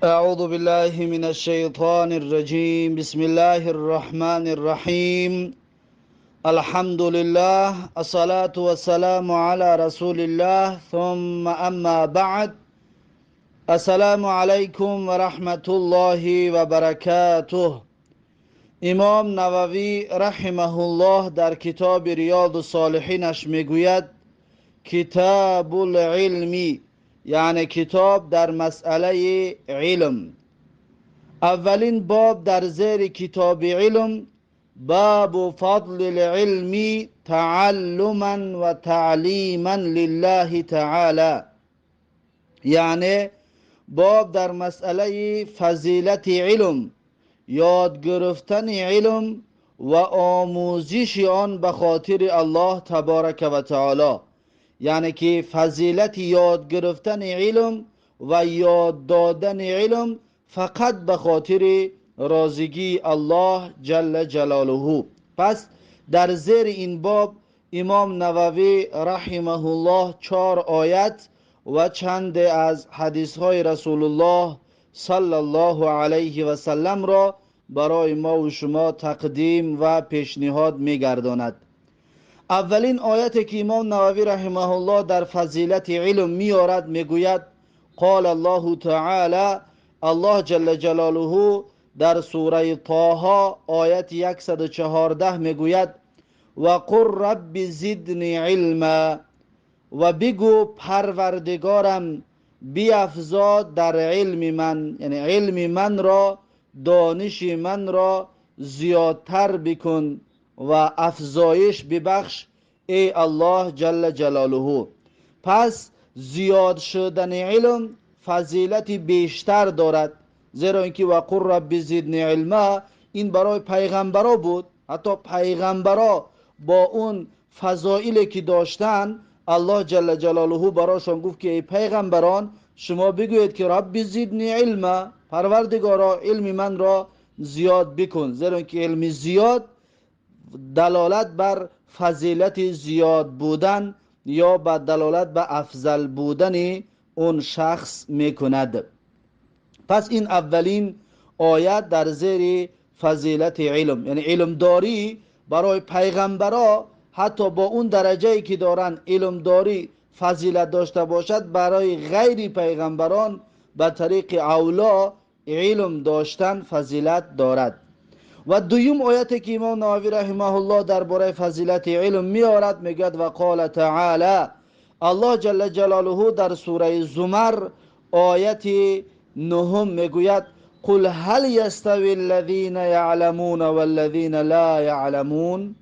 أعوذ بالله من الشيطان الرجيم. بسم الله الرحمن الرحيم. الحمد لله، الصلاة والسلام على رسول الله، ثم أما بعد. السلام عليكم ورحمة الله وبركاته. امام نووی رحمه الله در کتاب ریاض الصالحینش میگوید کتاب العلم، یعنی کتاب در مسئله علم. اولین باب در زیر کتاب علم، باب فضل العلم تعلما و تعلیما لله تعالی، یعنی باب در مسئله فضیلت علم، یاد گرفتن علم و آموزش آن به خاطر الله تبارک و تعالی، یعنی که فضیلت یاد گرفتن علم و یاد دادن علم فقط به خاطر راضیگی الله جل جلاله. پس در زیر این باب امام نووی رحمه الله 4 آیت و چند از حدیث های رسول الله صلی الله علیه و سلم را برای ما و شما تقدیم و پیشنهاد می‌گرداند. اولین آیت که امام نووی رحمه الله در فضیلت علم می‌آورد، میگوید قال الله تعالی، الله جل جلاله در سوره طه آیت 114 میگوید و قل رب زدنی علما، و بگو پروردگارم بیفزا در علم من، یعنی علم من را، دانش من را زیادتر بکن و افزایش ببخش ای الله جل جلاله. پس زیاد شدن علم فضیلت بیشتر دارد، زیرا اینکه و قل رب زدنی علما این برای پیغمبرا بود. حتی پیغمبرا با اون فضائلی که داشتن، الله جل جلاله براشان گفت که ای پیغمبران شما بگویید که رب زدنی علما، پروردگارا علم من را زیاد بکن، زیرا اینکه علم زیاد دلالت بر فضیلت زیاد بودن یا به دلالت به افضل بودن اون شخص میکند. پس این اولین آیت در زیر فضیلت علم، یعنی علم داری برای پیغمبرا حتی با اون درجه‌ای که دارن علم داری فضیلت داشته باشد، برای غیر پیغمبران به طریق اولا علم داشتن فضیلت دارد. و دویم آیت که امام نووی رحمه الله درباره فضیلت علم میآورد، میگوید و قال تعالی، الله جل جلاله در سوره زمر آیت 9 میگوید قل هل یستوی الذین یعلمون والذین لا یعلمون،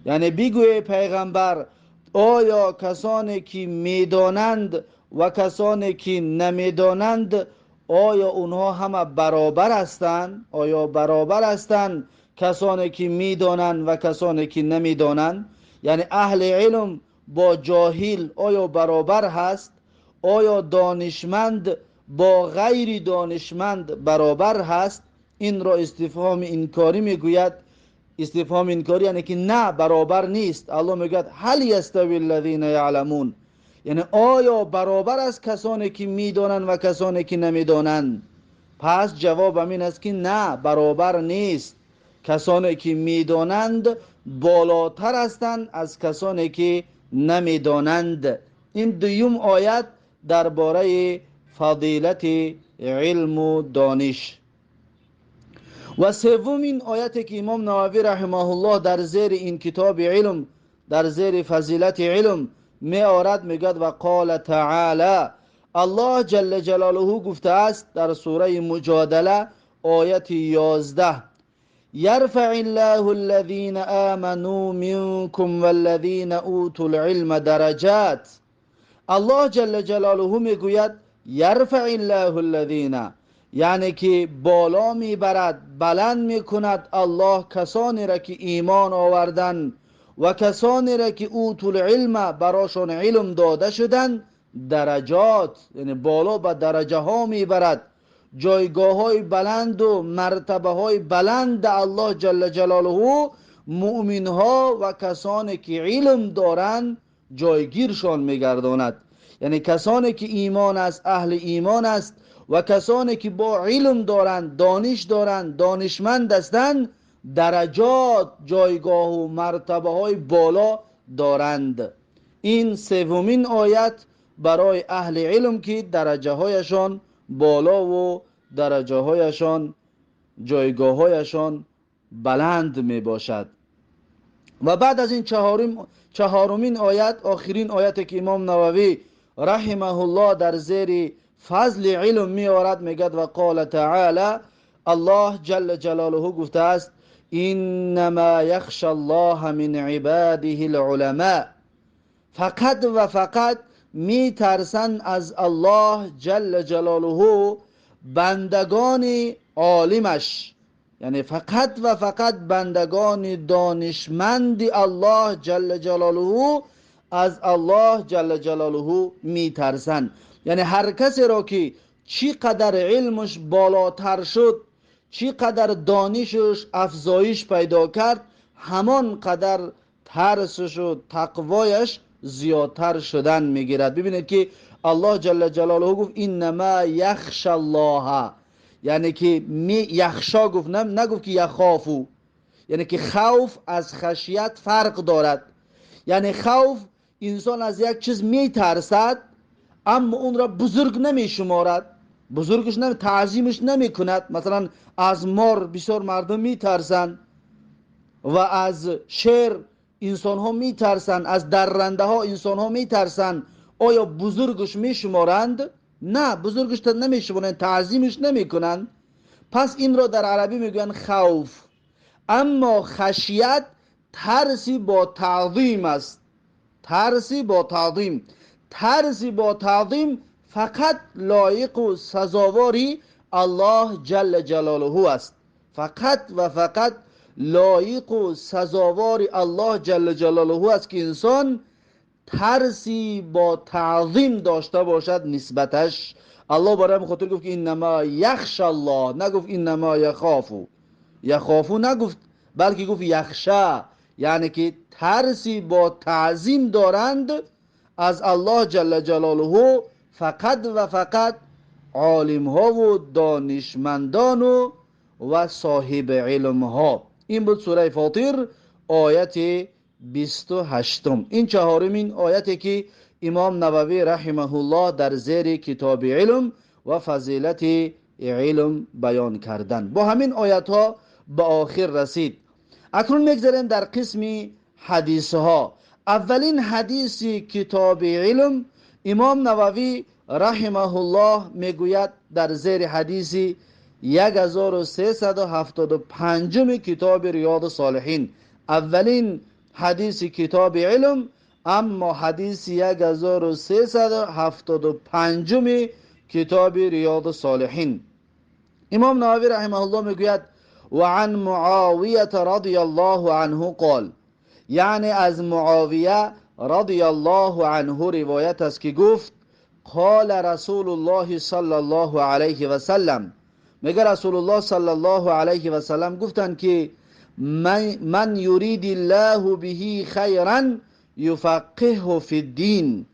یعنی بگوی پیغمبر آیا کسانی که میدانند و کسانی که نمیدانند آیا اونها همه برابر هستند؟ آیا برابر هستند کسانی که میدانند و کسانی که نمیدانند؟ یعنی اهل علم با جاهل آیا برابر هست؟ آیا دانشمند با غیر دانشمند برابر هست؟ این را استفهام انکاری میگوید. استفهام انکاری یعنی که نه، برابر نیست. الله میگوید هل یستوی الذین یعلمون، یعنی آیا برابر است کسانی که میدانند و کسانی که نمیدانند؟ پس جواب این است که نه، برابر نیست. کسانی که میدانند بالاتر هستند از کسانی که نمیدانند. این دویم آیت درباره فضیلت علم و دانش. و سومین آیت که امام نووی رحمه الله در زیر این کتاب علم، در زیر فضیلت علم می آورد، میگوید و قال تعالی، الله جل جلاله گفته است در سوره مجادله آیت 11 یرفع الله الذین آمنوا منکم والذین اوتوا العلم درجات. الله جل جلاله میگوید یرفع الله الذین، یعنی که بالا میبرد، بلند میکند الله کسانی را که ایمان آوردن و کسانی را که اوتوا العلم، براشون علم داده شدن، درجات، یعنی بالا به درجه ها میبرد، جایگاه های بلند و مرتبه های بلند الله جل جلاله مؤمن ها و کسانی که علم دارند جایگیرشان میگرداند. یعنی کسانی که ایمان است، اهل ایمان است و کسانی که با علم دارند، دانش دارند، دانشمند هستند، درجات، جایگاه و مرتبه های بالا دارند. این سومین آیت برای اهل علم که درجه هایشان بالا و درجه هایشان، جایگاه هایشان بلند می باشد. و بعد از این چهارمین آیت، آخرین آیت که امام نووی رحمه الله در زیر فضل علم می آورد، میگد و قال تعالی، الله جل جلاله گفته است انما یخشى الله من عباده العلماء. فقط و فقط می ترسند از الله جل جلاله بندگان عالمش، یعنی فقط و فقط بندگان دانشمند الله جل جلاله از الله جل جلاله می ترسند. یعنی هر کسی را که چی قدر علمش بالاتر شد، چی قدر دانشش افزایش پیدا کرد، همان قدر ترسش و تقوایش زیادتر شدن میگیرد. ببینید که الله جل جلاله گفت انما یخشى الله، یعنی که می یخشا گفت، نگفت که یخافو، یعنی که خوف از خشیت فرق دارد. یعنی خوف انسان از یک چیز میترسد اما اون را بزرگ نمیشمارد، بزرگش نمی، تعظیمش نمی کند. مثلا از مار بسیار مردم میترسند و از شیر انسان ها میترسند، از درنده ها انسان ها میترسند. آیا بزرگش میشمارند؟ نه، بزرگش نمیشمارند، تعظیمش نمیکنند. پس این را در عربی میگویند خوف. اما خشیت ترسی با تعظیم است، ترسی با تعظیم. ترسی با تعظیم فقط لایق و سزاواری الله جل جلاله است. فقط و فقط لایق و سزاوار الله جل جلاله است که انسان ترسی با تعظیم داشته باشد نسبتش. الله برای خاطر گفت که انما یخشى الله، نگفت انما یخافو. یخافو نگفت، بلکه گفت یخشا، یعنی که ترسی با تعظیم دارند از الله جل جلاله فقط و فقط عالم ها و دانشمندان و صاحب علم ها. این بود سوره فاطر آیت 28. این چهارمین آیتی که امام نووی رحمه الله در زیر کتاب علم و فضیلت علم بیان کردن. با همین آیت ها به آخر رسید. اکنون میگذریم در قسم حدیث ها. اولین حدیث کتاب علم امام نووی رحمه الله میگوید در زیر حدیث 1375 کتاب ریاض صالحین، اولین حدیث کتاب علم، اما حدیث 1375 کتاب ریاض صالحین. امام نووی رحمه الله میگوید و عن معاویه رضی الله عنه قال، یعنی از معاویه رضی الله عنه روایت است که گفت قال رسول الله صلی الله علیه و سلم، میگه رسول الله صلی الله علیه و سلم گفتند که من یرید الله به خیرا یفقهه فی الدین،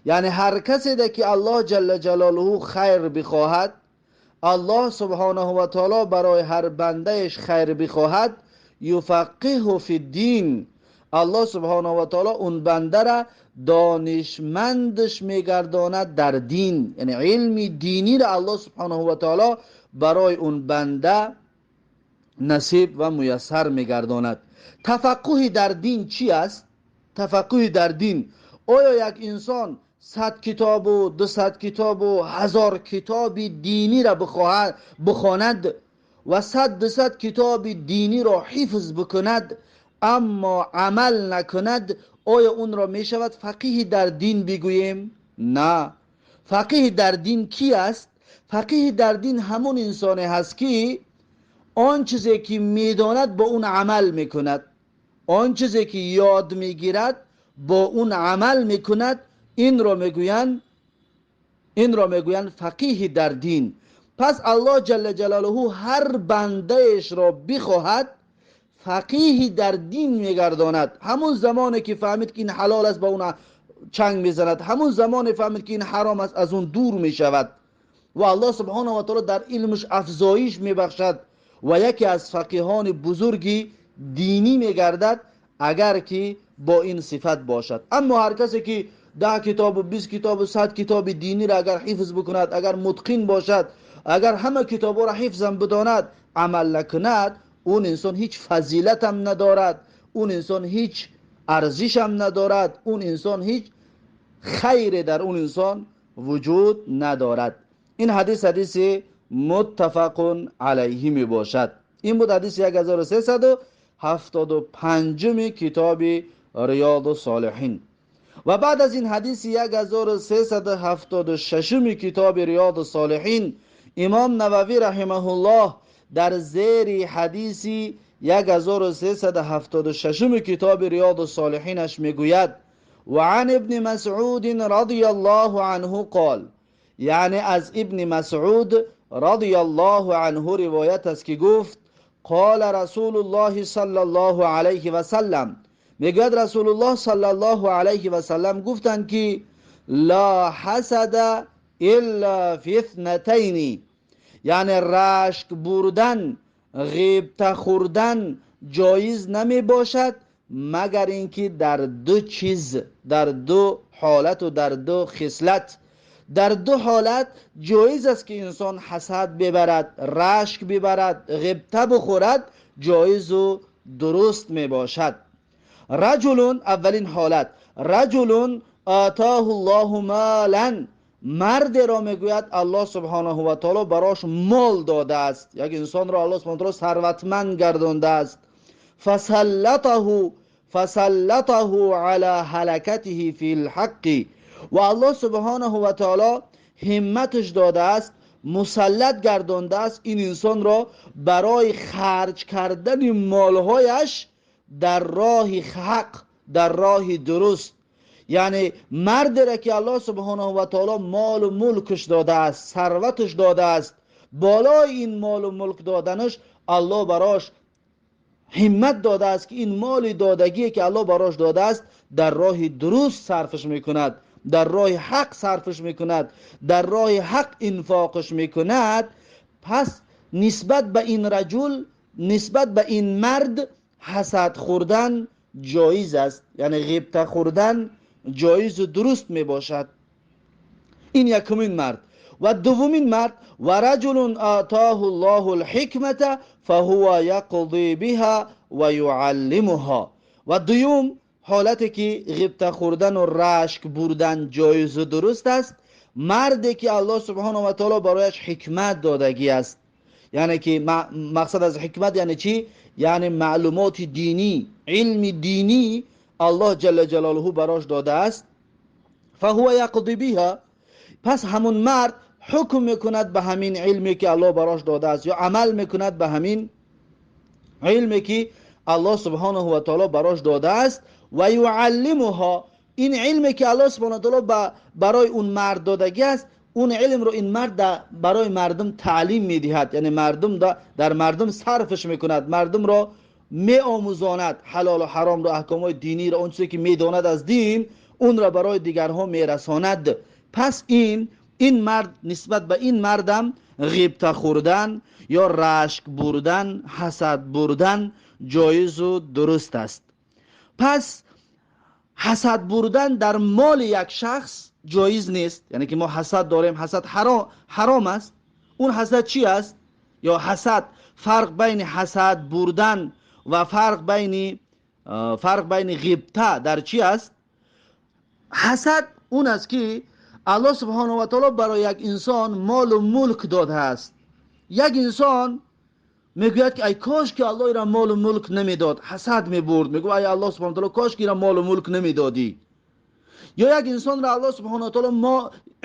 یعنی هر کسی ده که الله جل جلاله خیر بخواهد، الله سبحانه و تعالی برای هر بندهش خیر بخواهد، یفقهه فی الدین، الله سبحانه و تعالی اون بنده را دانشمندش میگرداند در دین، یعنی علم دینی را الله سبحانه و تعالی برای اون بنده نصیب و میسر میگرداند. تفقه در دین چی است؟ تفقه در دین، آیا یک انسان 100 کتاب و 200 کتاب و 1000 کتاب دینی را بخواند و 100-200 کتاب دینی را حفظ بکند اما عمل نکند، آیا اون را می شود فقیه در دین بگوییم؟ نه. فقیه در دین کی است؟ فقیه در دین همون انسانی هست که آن چیزی که میداند با اون عمل میکند، آن چیزی که یاد میگیرد با اون عمل میکند، این را میگویند فقیه در دین. پس الله جل جلاله هر بندهش را بخواهد فقیه در دین میگرداند. همون زمانی که فهمید که این حلال است با اون чанг мезанад. Ҳамун замоне фаҳмид, ки ин ҳаром аст, аз он дур мешавад ва Аллоҳ субҳонаҳу ва таъоло дар илмаш афзоиш мебахшад ва яке аз фақиҳони бузурги динӣ мегардад, агар ки бо ин сифат бошад. Аммо ҳар касе ки 10 китобу 20 китобу 100 китоби диниро агар ҳифз бикунад, агар мутқин бошад, агар ҳама китобҳоро ҳифзам бидонад, амал накунад, он инсон ҳеҷ фазилатам надорад, он инсон ҳеҷ арзишам надорад, он инсон ҳеҷ хайре дар он инсон вуҷуд надорад. Ин ҳадис ҳадиси муттафақун алайҳи мебошад. Ин буд ҳадиси 1375 китоби Риёду Солиҳин. Ва баъд аз ин ҳадиси 1376 китоби Риёду Солиҳин, имом Нававӣ раҳимаҳуллоҳ дар зери ҳадиси 1376 китоби Риёду Солиҳинаш мегӯяд: ва ан ибни Масъуд радияллоҳу анҳу қол, яъне аз Ибни Масъуд радияллоҳу анҳу ривоят аст, ки гуфт: қола Расулуллоҳи саллаллоҳу алайҳи васаллам, мегӯяд, Расулуллоҳ саллаллоҳу алайҳи васаллам гуфтанд, ки ла ҳасада илла фи итhnатайни, яъне рашк бурдан, ғибта хӯрдан ҷоиз намебошад, магар ин ки дар ду чиз, дар ду ҳолату дар ду хислат. Дар ду ҳолат ҷоиз аст, ки инсон ҳасад бибарад, рашк бибарад, ғибта бихӯрад, ҷоизу дуруст мебошад. Раҷулун, аввалин ҳолат, раҷулун атоҳу Ллоҳу молан, мардеро мегӯяд, Аллоҳ субҳонаҳу ва таоло барош мол додааст, як инсонро Аллоҳ субҳонаҳу ва таоло сарватманд гардондааст. Фасаллатаҳу ала ҳалакатиҳи фил ҳаққи, ва Аллоҳ субҳонаҳу ва таоло ҳимматаш додааст, мусаллат гардондааст ин инсонро барои харҷ кардани молҳояш дар роҳи ҳақ, дар роҳи дуруст. Яъне мардеро ки Аллоҳ субҳонаҳу ва таоло молу мулкаш додааст, сарваташ додааст, болои ин молу мулк доданаш Аллоҳ барош ҳиммат додааст, ки ин моли додагие ки Аллоҳ барош додааст, дар роҳи дуруст сарфаш мекунад, дар роҳи ҳақ сарфаш мекунад, дар роҳи ҳақ инфоқаш мекунад. Пас нисбат ба ин раҷул, нисбат ба ин мард ҳасад хӯрдан ҷоиз аст, яъне ғибта хӯрдан ҷоизу дуруст мебошад. Ин якумин мард. Ва дуввумин мард: ва раҷулун атоҳу Ллоҳу лҳикмата фаҳува яқди биҳа ва юаллимуҳа. Ва дуюм ҳолате ки ғибта хӯрдану рашк бурдан ҷоизу дуруст аст, марде ки Аллоҳ субҳонаҳу ва таоло барояш ҳикмат додагӣ аст. Яъне ки мақсад аз ҳикмат яъне чӣ? Яъне маълумоти динӣ, илми динӣ Аллоҳ ҷалла ҷалолуҳу барош додааст. Фаҳува яқди биҳа, пас ҳамун мард ҳукм мекунад ба ҳамин илме ки Аллоҳ барош додааст, ё амал мекунад ба ҳамин илме ки Аллоҳ субҳонаҳу ва таоло барош додааст. Ва юаллимуҳо, ин илме ки Аллоҳ субҳонаҳу ва таоло барои он мард додагӣ аст, он илмро ин мард барои мардум таълим медиҳад, яъне мардум дар мардум сарфаш мекунад, мардумро меомӯзонад ҳалолу ҳаромро, аҳкомҳои диниро, он чизе ки медонад аз дин, онро барои дигарҳо мерасонад. Пас ин мард, нисбат ба ин мардам ғибта хӯрдан ё рашк бурдан, ҳасад бурдан ҷоизу дуруст аст. Пас ҳасад бурдан дар моли як шахс ҷоиз нест. Яъне ки мо ҳасад дорем, ҳасад ҳаром аст. Он ҳасад чӣ аст? Ё ҳасад, фарқ байни ҳасад бурдан ва фарқ байни ғибта дар чӣ аст? Ҳасад он аст, ки Аллоҳ субҳонаҳу ва таоло барои як инсон молу мулк додааст. Як инсон мегӯяд, ки ай кош ки Аллоҳ ира молу мулк намедод, ҳасад мебурд, мегӯяд: ай Аллоҳ субҳонаҳу ва таоло, кош ки ира молу мулк намедодӣ. Ё як инсонро Аллоҳ субҳонаҳу ва таоло мо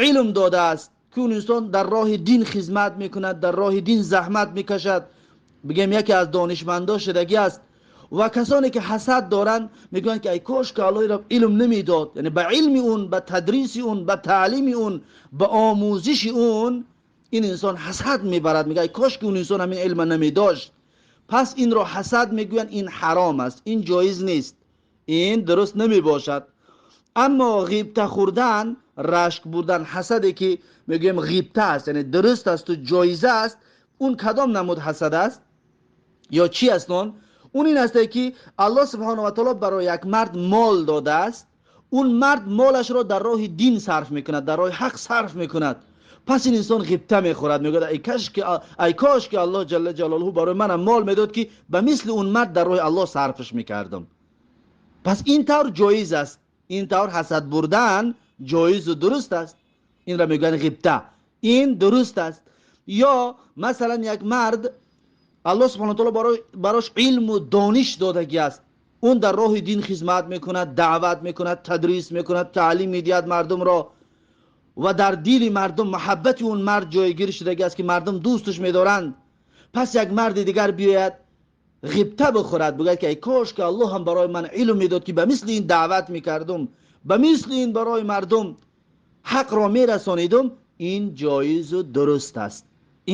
илм додааст, ки он инсон дар роҳи дин хизмат мекунад, дар роҳи дин заҳмат мекашад, бигем, яке аз донишмандо шудагӣ аст. Ва касоне ки ҳасад доранд, мегӯянд, ки ай кош ки Аллоҳ ира илм намедод. Яъне ба илми он, ба тадриси он, ба таълими он, ба омӯзиши он ин инсон ҳасад мебарад, мегӯяд: ай кош ки он инсон ҳамин илма намедошт. Пас инро ҳасад мегӯянд. Ин ҳаром аст, ин ҷоиз нест, ин дуруст намебошад. Аммо ғибта хӯрдан, рашк бурдан, ҳасаде ки мегӯем ғибта аст, яъне дуруст аст ва ҷоиза аст, он кадом намуд ҳасад аст ё чӣ аст он? Он ин аст ки Аллоҳ субҳонаҳу ва таъоло барои як мард мол додааст, он мард молашро дар роҳи дин сарф мекунад, дар роҳи ҳақ сарф мекунад. Пас ин инсон ғибта мехӯрад, мегӯяд: ай кош ки Аллоҳ ҷалла ҷалолуҳу барои манам мол медод, ки ба мисли он мард дар роҳи Аллоҳ сарфаш мекардам. Пас ин тавр ҷоиз аст, ин тавр ҳасад бурдан ҷоизу дуруст аст. Инро мегӯянд ғибта, ин дуруст аст. Ё масалан як мард Аллоҳ субҳонаҳу ва таъоло барош илму дониш додагӣ аст, он дар роҳи дин хизмат мекунад, даъват мекунад, тадрис мекунад, таълим медиҳад мардумро ва дар дили мардум муҳаббати он мард ҷойгир шудагӣ аст, ки мардум дӯсташ медоранд. Пас як марди дигар биёяд, ғибта бихӯрад, бигӯяд ки ай кош ки Аллоҳ ҳам барои ман илм медод, ки ба мисли ин даъват мекардум, ба мисли ин барои мардум ҳақро мерасонидум. Ин ҷоизу дуруст аст,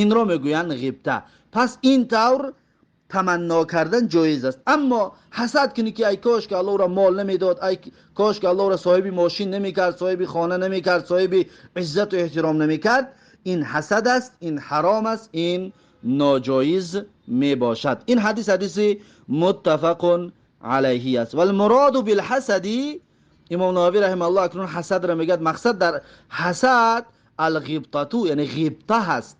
инро мегӯянд ғибта. Пас ин тавр таманно кардан ҷоиз аст. Аммо ҳасад кунӣ, ки ай кош ки Аллоҳ ӯро мол намедод, ай кош ки Аллоҳ ӯро соҳиби мошин намекард, соҳиби хона намекард, соҳиби иззату эҳтиром намекард, ин ҳасад аст, ин ҳаром аст, ин ноҷоиз мебошад. Ин ҳадис ҳадиси муттафақун алайҳи аст. Валмуроду билҳасади, имом Нававӣ раҳимаҳуллоҳ акнун ҳасадро мегӯяд, мақсад дар ҳасад алғибтату, яъне ғибта ҳаст.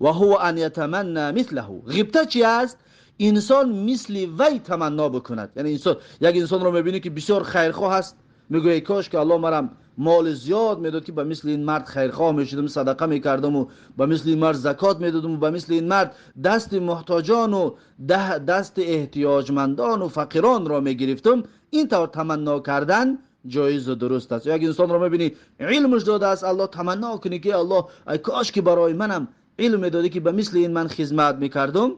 Ва ҳува ан ятаманна мислаҳу. Ғибта чи аст? Инсон мисли вай таманно бикунад. Яъне инсон, як инсонро мебинӣ, ки бисёр хайрхоҳ аст, мегӯяй: кош ки Аллоҳ марам моли зиёд медод, ки ба мисли ин мард хайрхоҳ мешудам, садақа мекардаму ба мисли ин мард закот медодаму ба мисли ин мард дасти муҳтоҷону дасти эҳтиёҷмандону фақиронро мегирифтам. Ин тавр таманно кардан ҷоизу дуруст аст. Як инсонро мебинӣ, илмш додааст Аллоҳ, таманно кунӣ, ки Аллоҳ, ай кош ки барои манам илм медодӣ, ки ба мисли ин ман хизмат мекардум.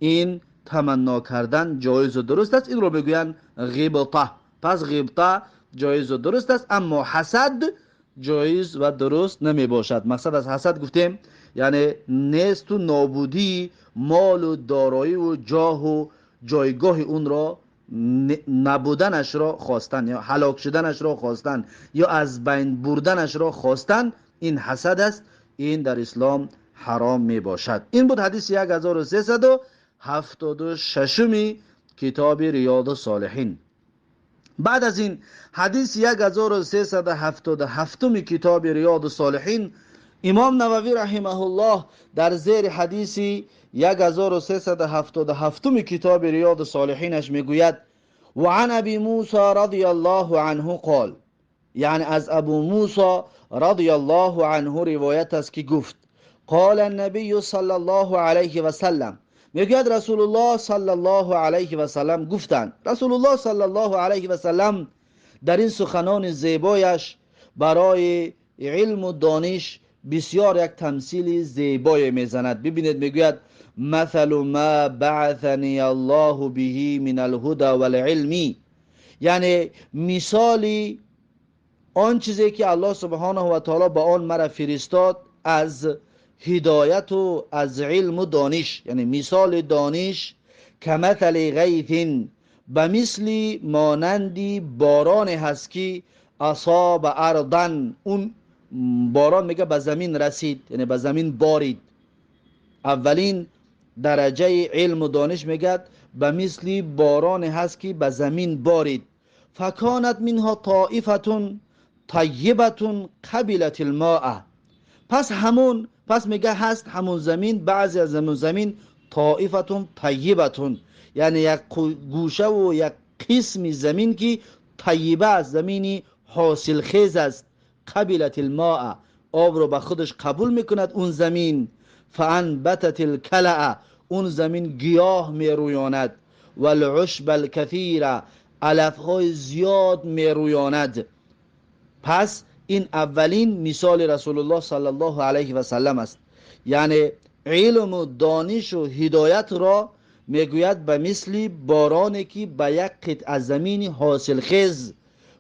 Ин таманно кардан ҷоизу дуруст аст, инро мегӯянд ғибта. Пас ғибта ҷоизу дуруст аст, аммо ҳасад ҷоиз ва дуруст намебошад. Мақсад аз ҳасад гуфтем, яъне несту нобудии молу дороиву ҷоҳу ҷойгоҳи унро набуданашро хостан ё ҳалок шуданашро хостан ё аз байн бурданашро хостан, ин ҳасад аст, ин дар ислом ҳаром мебошад. Ин буд ҳадиси 1376-уми китоби Риёду Солиҳин. Баъд аз ин ҳадиси 1377-уми китоби Риёду Солиҳин, имом Нававӣ раҳимаҳуллоҳ дар зери ҳадиси 1377-уми китоби Риёду Солиҳинаш мегӯяд: وعن أبي موسى رضي الله عنه قال, яъне аз Абу Мусо رضي الله عنه ривоят аст, ки гуфт: قال النبي صلى الله عليه وسلم, мегӯяд, Расулуллоҳ صلى الله عليه وسلم гуфтанд. Расулуллоҳ صلى الله عليه وسلم дар ин суханони зебояш барои илму дониш бисёр як тамсили зебое мезанад. Бибинед, мегӯяд: مثل ما بعثني الله به من الهدى والعلم, яъне мисоли он чизе ки Аллоҳ سبحانه وتعالى ба он мара фиристод аз ҳидояту аз илму дониш, яъне мисоли дониш, كمثل غيث, ба мисли монанди бороне ҳаст, ки أصاب أرضا, он борон, мега, ба замин расид, яъне ба замин борид. Аввалин дараҷаи илму дониш, мегӯяд, ба мисли бороне ҳаст, ки ба замин борид. فكانت منها طائفة طيبة قبلت الماء. Пас ҳамун, пас мега, ҳаст ҳамун замин, баъзе аз ҳамун замин طائفة طيبة, яъне як гӯшаву як қисми замин, ки طيبة аст, замини ҳосилхез аст. قبلت الماء, обро ба худаш қабул мекунад он замин. فأنبتت الكلأ, он замин гиёҳ мерӯёнад. والعشب الكثير, алафҳои зиёд мерӯёнад. Пас ин аввалин мисоли Расулуллоҳ صلى الله عليه وسلم аст, яъне илму донишу ҳидоятро, мегӯяд, ба мисли бороне, ки ба як қитъа замини ҳосилхез,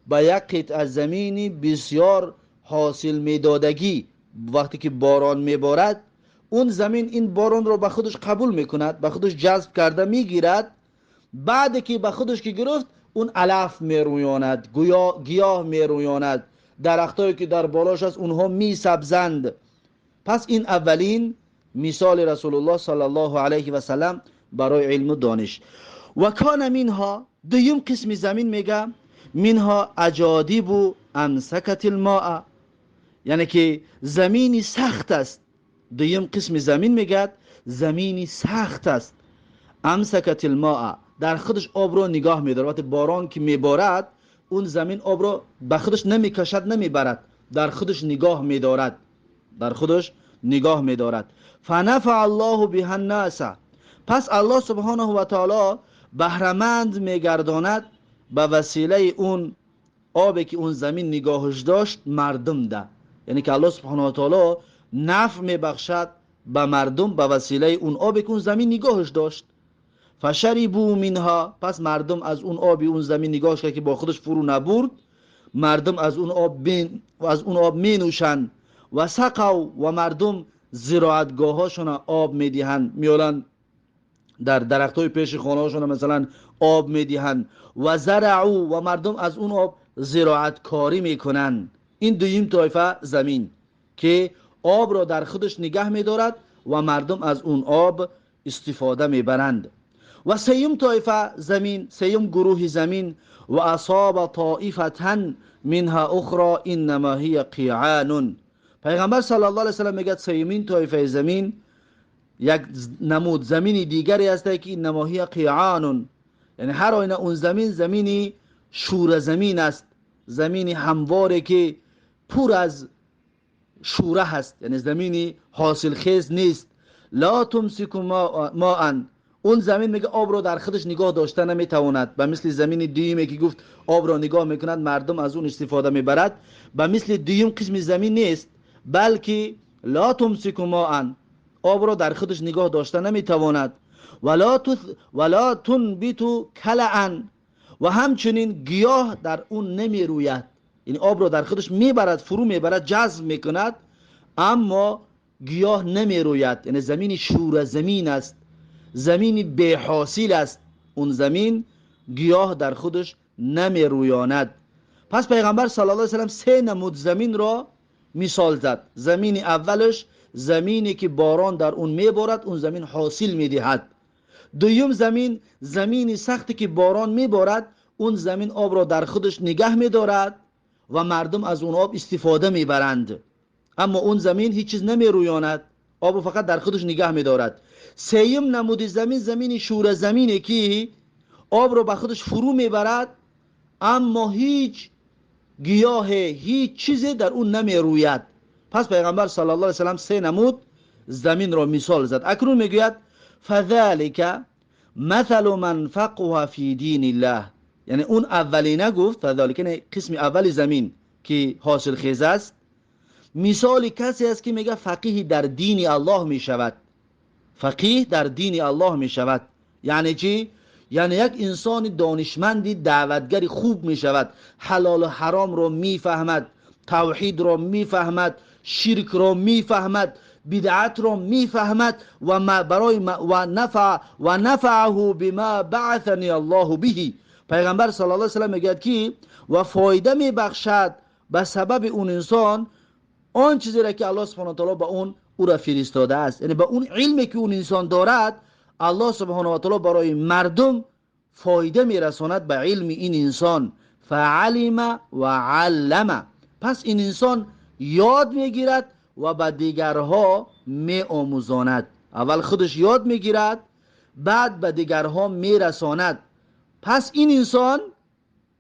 ба як қитъа замини бисёр ҳосил медодагӣ, вақте ки борон меборад, он замин ин боронро ба худаш қабул мекунад, ба худаш ҷазб карда мегирад. Баъде ки ба худаш ки гирифт, اون علف میرویاند، گیاه میرویاند، درختایی که در بالاش است اونها میسبزند. پس این اولین مثال رسول الله صلی الله علیه و سلم برای علم و دانش. و کان منها، دویم قسم زمین میگه منها اجادب و امسکت الماء، یعنی که زمینی سخت است. دویم قسم زمین میگه زمینی سخت است، امسکت الماء، در خودش آب رو نگاه میداره. وقتی باران که میبارد اون زمین آب رو به خودش نمیکشد، نمیبرد، در خودش نگاه میدارد، در خودش نگاه میدارد. فنفع الله بها الناس، پس الله سبحانه و تعالی بهره‌مند میگرداند به وسیله اون آبی که اون زمین نگاهش داشت مردم ده. یعنی که الله سبحانه و تعالی نفع میبخشد به مردم به وسیله اون آبی که اون زمین نگاهش داشت. فشربوا منها، پس مردم از اون آبی اون زمین نگاهش کرد که با خودش فرو نبرد، مردم از اون آب از اون آب می نوشند. و سقوا، و مردم زراعتگاهاشون آب میدهند، میولن در درختای پیش خانه‌هاشون مثلا آب میدهند. و زرعوا، و مردم از اون آب زراعت کاری میکنند. این دویم طایفه زمین که آب را در خودش نگه میدارد و مردم از اون آب استفاده میبرند. و سیم طایفه زمین، سیم گروه زمین، و اصاب طائفه منها اخرى انما هي قیعان. پیغمبر صلی الله علیه و سلم میگه سیمین طایفه زمین یک نمود زمین دیگری است که انما هي قیعان، یعنی هر آینه اون زمین زمینی شور زمین است، زمینی همواره که پر از شوره هست، یعنی زمینی حاصلخیز نیست. لا تمسک ماء، اون زمین میگه آب رو در خودش نگاه داشته نمیتواند. به مثل زمین دیمی که گفت آب رو نگاه میکند مردم از اون استفاده میبرد، به مثل دیم قسم زمین نیست، بلکه لا تمسک ماء، آب رو در خودش نگاه داشته نمیتواند. ولا تنبت کلعا، و همچنین گیاه در اون نمیروید، یعنی آب رو در خودش میبرد، فرو میبرد، جذب میکند، اما گیاه نمیروید، یعنی زمین شور زمین است، زمین بی حاصل است، اون زمین گیاه در خودش نمیرویاند. پس پیغمبر صلی الله علیه و سلم سه نمود زمین را مثال زد. زمین اولش زمینی که باران در اون میبارد، اون زمین حاصل میدهد. دوم زمین، زمینی سختی که باران میبارد، اون زمین آب را در خودش نگه میدارد و مردم از اون آب استفاده میبرند، اما اون زمین هیچ چیز نمیرویاند، آب فقط در خودش نگه میدارد. سیم نمود زمین، زمین شور زمینی که آب رو به خودش فرو میبرد، اما هیچ گیاه، هیچ چیزی در اون نمیروید. پس پیغمبر صلی الله علیه و سلم سه نمود زمین را مثال زد. اکنون میگوید فذلک مثل من فقه فی دین الله، یعنی اون اولینه گفت فذلک، یعنی قسم اول زمین که حاصل خیز است، مثال کسی است که میگه فقیه در دین الله میشود. فقیه در دین الله میشود یعنی چی؟ یعنی یک انسان دانشمندی دعوتگر خوب میشود، حلال و حرام رو میفهمد، توحید رو میفهمد، شرک رو میفهمد، بدعت رو میفهمد و برای و نفعه بما بعثنی الله به. پیغمبر صلی الله علیه و سلم میگه که و فایده میبخشد به سبب اون انسان آن چیزی را که الله سبحانه و تعالی به اون او را فرستاده است، یعنی به اون علمی که اون انسان دارد الله سبحانه و تعالی برای مردم فایده میرساند به علم این انسان. فعلم و علم، پس این انسان یاد میگیرد و به دیگرها میآموزاند. اول خودش یاد میگیرد، بعد به دیگرها میرساند. پس این انسان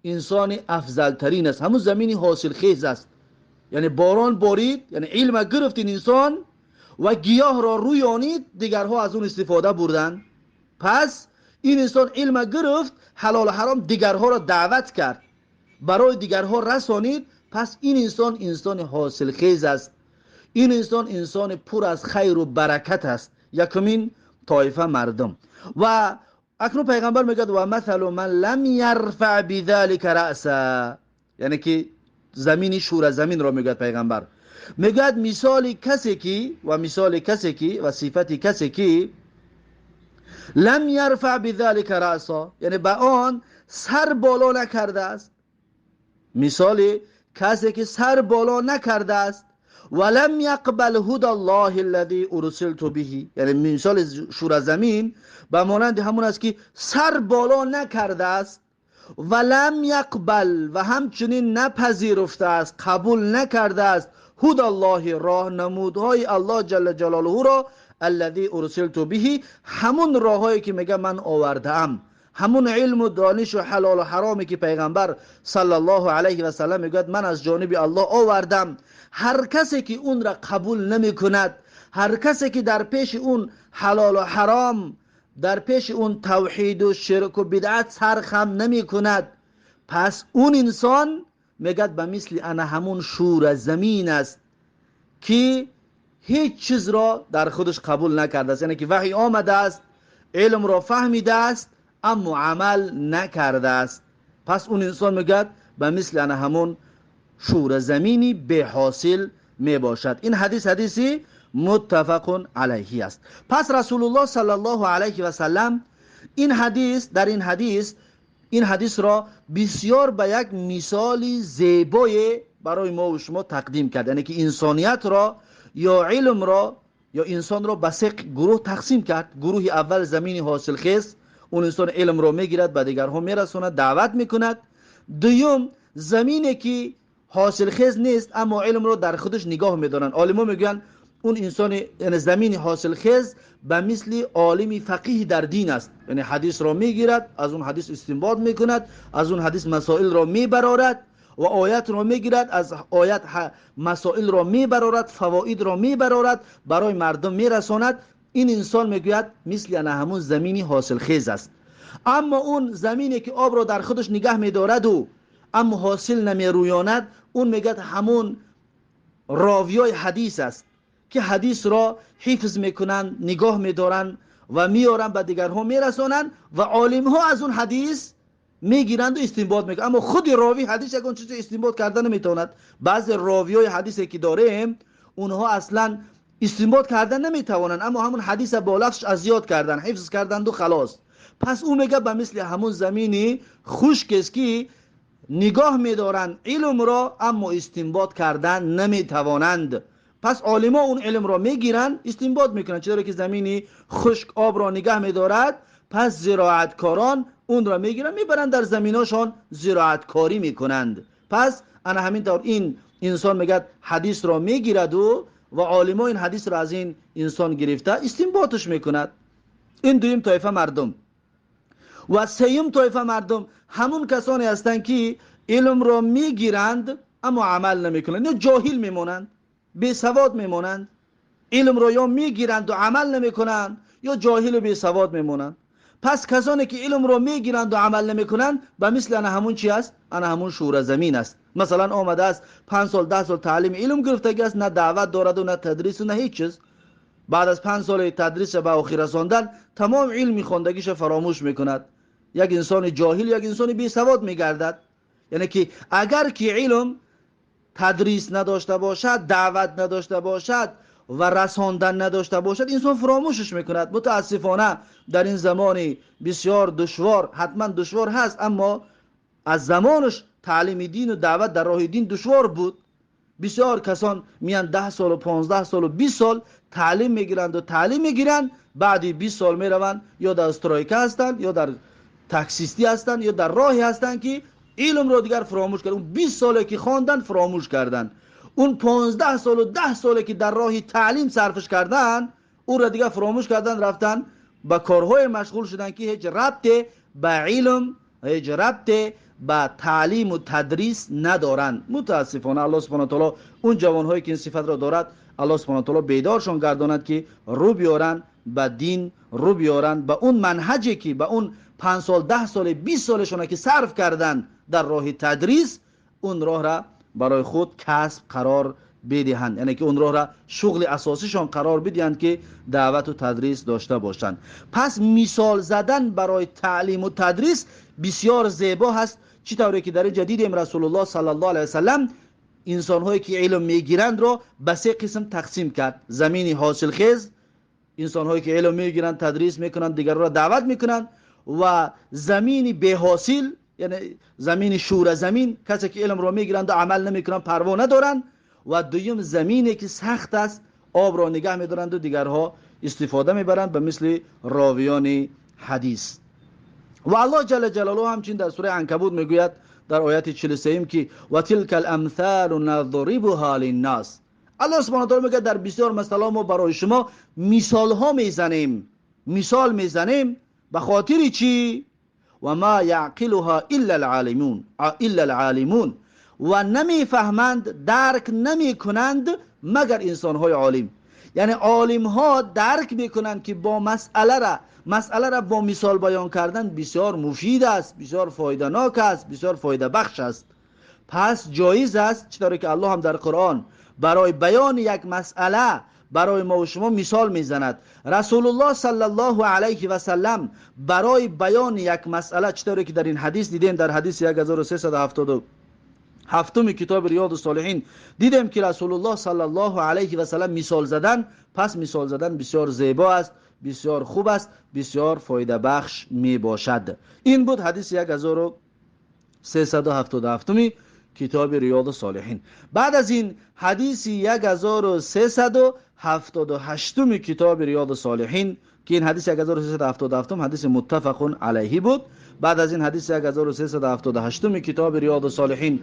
انسان افضل ترین است، همون زمینی حاصل خیز است. یعنی باران بارید، یعنی علم گرفت این انسان و گیاه را رویانید، دیگرها از اون استفاده بردن. پس این انسان علم گرفت، حلال و حرام دیگرها را دعوت کرد، برای دیگرها رسانید. پس این انسان انسان حاصل خیز است، این انسان انسان پر از خیر و برکت است. یکمین طایفه مردم. و اکنون پیغمبر میگه و مثل من لم یرفع بذلك رأسا، یعنی که زمینی شور زمین را میگه پیغمبر. میگه مثال کسی که و مثال کسی که و صفت کسی که لم یرفع بذلك رأسا، یعنی به آن سر بالا نکرده است. مثال کسی که سر بالا نکرده است. ولم یقبل هدى الله الذي ارسلت به، یعنی مثال شور زمین به مانند همون است که سر بالا نکرده است. ولم یقبل، و همچنین نپذیرفته است، قبول نکرده است، هدى الله، راهنمودهای الله جل جلاله را، الذي ارسلت به، همون راههایی که میگه من آورده‌ام، همون علم و دانش و حلال و حرامی که پیغمبر صلی الله علیه و سلم میگوید من از جانب الله آوردم. هر کسی که اون را قبول نمی کند، هر کسی که در پیش اون حلال و حرام، در پیش اون توحید و شرک و بدعت سرخم نمی کند، پس اون انسان میگد به مثل انا همون شور زمین است که هیچ چیز را در خودش قبول نکرده است. یعنی که وحی آمده است، علم را فهمیده است، اما عمل نکرده است. پس اون انسان میگد به مثل انا همون شور زمینی به حاصل می باشد. این حدیث حدیثی متفق علیه است. پس رسول الله صلی الله علیه و سلم این حدیث، در این حدیث، این حدیث را بسیار به یک مثال زیبای برای ما و شما تقدیم کرد. یعنی که انسانیت را یا علم را یا انسان را به سه گروه تقسیم کرد. گروه اول زمین حاصلخیز، اون انسان علم را میگیرد، به دیگرها میرساند، دعوت میکند. دوم زمینی که حاصلخیز نیست اما علم را در خودش نگاه میدارند. عالما میگن اون انسان، یعنی زمین حاصلخیز به مثل عالم فقیه در دین است، یعنی حدیث را میگیرد، از اون حدیث استنباط میکند، از اون حدیث مسائل را میبرارد و آیت را میگیرد، از آیت مسائل را میبرارد، فواید را میبرارد، برای مردم میرساند. این انسان میگوید مثل همون زمینی حاصلخیز است. اما اون زمینی که آب را در خودش نگه میدارد و اما حاصل نمیرویاند، اون میگه همون راویای حدیث است که حدیث را حفظ میکنند، نگاه میدارند و میارند به دیگرها میرسانند و عالم ها از اون حدیث میگیرند و استنباط میکنند. اما خود راوی حدیث یکون چیز استنباط کردن نمیتواند. بعضی راویای حدیثی که داریم اونها اصلا استنباط کردن نمیتوانند، اما همون حدیث با لفظ از یاد کردن، حفظ کردند و خلاص. پس او میگه به مثل همون زمینی خشک است که نگاه میدارند علم را اما استنباط کردن نمیتوانند. پس عالما اون علم را میگیرند، استنباط میکنند. چرا که زمینی خشک آب را نگه میدارد، پس زراعتکاران اون را میگیرند، میبرند در زمیناشان زراعتکاری میکنند. پس انا همین طور این انسان میگه حدیث را میگیرد و عالما این حدیث را از این انسان گرفته استنباطش میکند. این دویم طایفه مردم. و سیوم طایفه مردم همون کسانی هستند که علم را میگیرند اما عمل نمیکنند، یا جاهل میمونند، بی سواد میمونند. علم را یا میگیرند و عمل نمیکنند یا جاهل و بی سواد میمونند. پس کسانی که علم را میگیرند و عمل نمیکنند به مثل انا همون چی است؟ انا همون شور زمین است. مثلا آمده است 5 سال 10 سال تعلیم علم گرفته است، نه دعوت دارد و نه تدریس و نه هیچ چیز. بعد از 5 سال تدریس به آخر رساندن تمام علم خواندگیش فراموش میکند. یک انسان جاهل، یک انسان بی سواد میگردد. یعنی که اگر که علم تدریس نداشته باشد، دعوت نداشته باشد و رساندن نداشته باشد، انسان فراموشش میکند. متاسفانه در این زمان بسیار دشوار، حتما دشوار هست، اما از زمانش تعلیم دین و دعوت در راه دین دشوار بود. بسیار کسان میان 10 سال و 15 سال و 20 سال تعلیم میگیرند و تعلیم میگیرند، بعدی 20 سال میروند یا در استرایکه هستند یا در تاکسیستی هستند یا در راهی هستند که علم رو دیگر فراموش کردن. اون 20 ساله که خواندن فراموش کردن، اون 15 سال و 10 ساله که در راه تعلیم صرفش کردن او را دیگر فراموش کردن، رفتن با کارهای مشغول شدن که هیچ ربط به علم، هیچ ربط به تعلیم و تدریس ندارند. متاسفانه الله سبحانه و تعالی اون جوانهایی که این صفت را دارد، الله سبحانه و تعالی بیدارشان گرداند که رو بیارن به دین، رو بیارن به اون منهجی که به اون 5 سال 10 سال 20 سالشون که صرف کردن در راه تدریس، اون راه را برای خود کسب قرار بدهند، یعنی که اون راه را شغل اساسیشان قرار بدهند که دعوت و تدریس داشته باشند. پس مثال زدن برای تعلیم و تدریس بسیار زیبا هست. چی طوری که در اینجا دیدیم رسول الله صلی الله علیه وسلم انسان‌هایی که علم میگیرند را به 3 قسم تقسیم کرد: زمین حاصلخیز، Инсонҳое ки илм мегиранд, тадрис мекунанд, дигарро даъват мекунанд, ва замини беҳосил, яъне замини шӯра замин, касе ки илмро мегиранд ва амал намекунанд, парво надоранд. Ва дуюм замине ки сахт аст, обро нигаҳ медоранд ва дигарҳо истифода мебаранд, ба мисли ровиёни ҳадис. Ва Аллоҳ ҷалла ҷалолаҳу ҳамчунин дар сураи Анкабут мегӯяд дар ояти 43 ки ва тилка ал-амсалу надрибуҳа линнас. Аллоҳ субҳонаҳу ва таъоло мегӯяд дар бисёр масъалаҳо мо барои шумо мисолҳо мезанем, мисол мезанем ба хотири чӣ? Ва ма яъқилуҳа илла ал-олимун, илла ал-олимун. Ва намефаҳманд, дарк намекунанд магар инсонҳои олим. Яъне олимҳо дарк мекунанд ки бо масъаларо бо мисол баён кардан бисёр муфид аст, бисёр фоиданок аст, бисёр фоидабахш аст. Пас ҷоиз аст, чӣ ки Аллоҳ ҳам дар Қуръон барои баёни як масъала барои мо ва шумо мисол мезанад. Расулуллоҳ саллаллоҳу алайҳи васаллам барои баёни як масъала, чӣ ки дар ин ҳадис дидем, дар ҳадиси 1377 китоби Риёду Солиҳин дидем ки Расулуллоҳ саллаллоҳу алайҳи васаллам мисол задан. Пас мисол задан бисёр зебо аст, бисёр хуб аст, бисёр фоидабахш мебошад. Ин буд ҳадиси 1377 китоби Риёду Солиҳин. Баъд аз ин ҳадиси 1378 китоби Риёду Солиҳин, ки ин ҳадиси 1377 ҳадиси муттафақун алайҳи буд. Баъд аз ин ҳадиси 1378 китоби Риёду Солиҳин,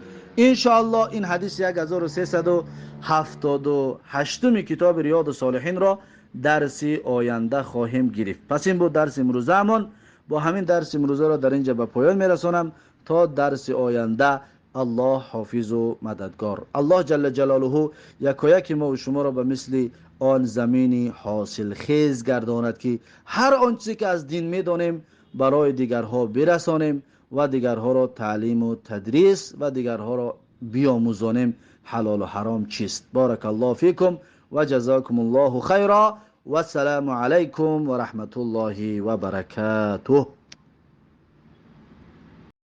иншоаллоҳ ин ҳадиси 1378 китоби Риёду Солиҳинро дарси оянда хоҳем гирифт. Пас ин буд дарси имрӯзаамон. Бо ҳамин дарси имрӯзаро дар инҷа ба поён мерасонам. То дарси оянда Аллоҳ ҳофизу мададгор. Аллоҳ ҷалла ҷалолуҳу якояки мо ва шуморо ба мисли он замини ҳосилхез гардонад, ки ҳар он чизе ки аз дин медонем барои дигарҳо бирасонем ва дигарҳоро таълиму тадрис ва дигарҳоро биомӯзонем ҳалолу ҳаром чист. Баракаллоҳу фикум ва ҷазакумуллоҳу хайра. Вассаламу алайкум ва раҳматуллоҳи ва баракатуҳ.